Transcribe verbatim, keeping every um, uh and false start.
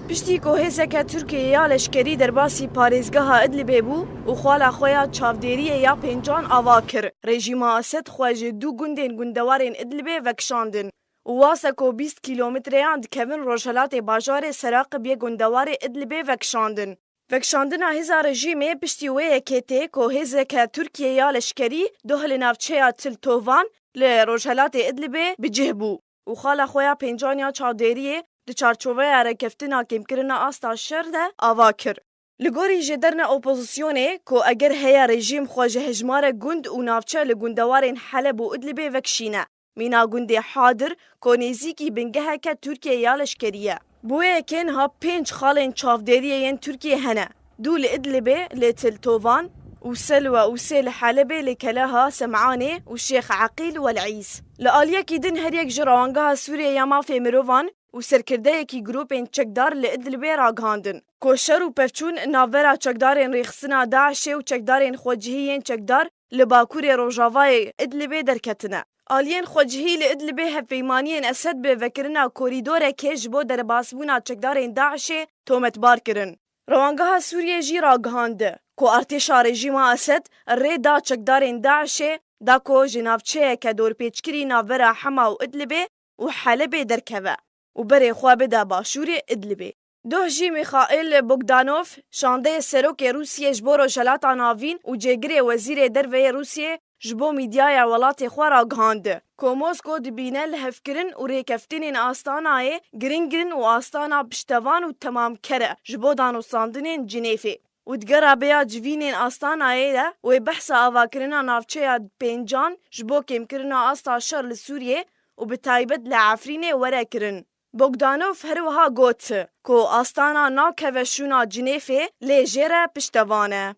Piştî ku hêzeke Tirkiyê ya leşkerî derbasî parêzgeha Idlibê bû û xala xwe ya çavdêriyê ya pêncan ava kir, rejîma Esed xwe ji du gundên gundewarên Idlibê vekişandin û wasa ku bîst kîlometreyan dikevin rojhelatê bajarê Seraqib yê gundewarê Idlibê vekişandin. Vekişandina hêza rejîmê piştî wê yekê tê ku hêzeke Tirkiyê ya leşkerî doh li navçeya Til Tovan li rojhelatê Idlibê bi cih bû û xala xwe ya pêncan ya çavdêriyê di çarçoveya rêkeftina kêmkirina asta şer de ava kir. Li gorî jêderine opozisyonê ku eger heye rejîm xwe ji hejmare gund û navçe li gundewarên Heleb û Idlibê vekişîne, mîna gundê Hadir ku nêzîkî bingeheke Tirkiyê ya leşkerî ye. Bi wê yekê niha pênc xalên çavdêriyê yên Tirkiyê hene. Du li Idlibê, lê Til Tovan û Selwe û sê li Helebê, lê Keleha, Sem'anê û Şêx Eqîl wel'îs. Li aliyekî din her yek ji Rewangeha Sûriyê ya Mafê Mirovan û serkirdeyekî grûpên çekdar li Idlibê ragihandin ku şer û pevçûn navbera çekdarên rêxistina DAIŞê û çekdarên xwecihî yên çekdar li bakurê rojavayê Idlibê derketine. Aliyên xwecihî li Idlibê hevpeymaniyên Esed bi vekirina korîdorekê ji bo derbasbûna çekdarên DAIŞê tometbar kirin. Rewangeha Sûriyê jî ragihand ku artêşa rejîma Esed rê da çekdarên DAIŞê da ku ji navçeyeke dorpêçkirî navbera Hema û Idlibê û Helebê derkeve û berê xwe bide başûrê Idlibê. Doh jî Mîxaîl Bogdanov, şandeyê serokê Rûsiyê ji bo Rojhelata Navîn û cêgirê wezîrê derve yê Rûsiyê, ji bo mîdyaya welatê xwe ragihand ku Mosko dibîne lihevkirin û rêkeftinên Astanayê giring in û Astana piştevan û temamker e ji bo danûstandinên Cinêfê û di gera bêya civînên Astanayê de wê behsa avakirina navçeya pêncan ji bo kêmkirina asta şer li Sûriyê û bi taybet li Efrînê were kirin. Bogdanov her wiha got ku Astana nakeve şûna Cinêfê, lê jê re piştevan e.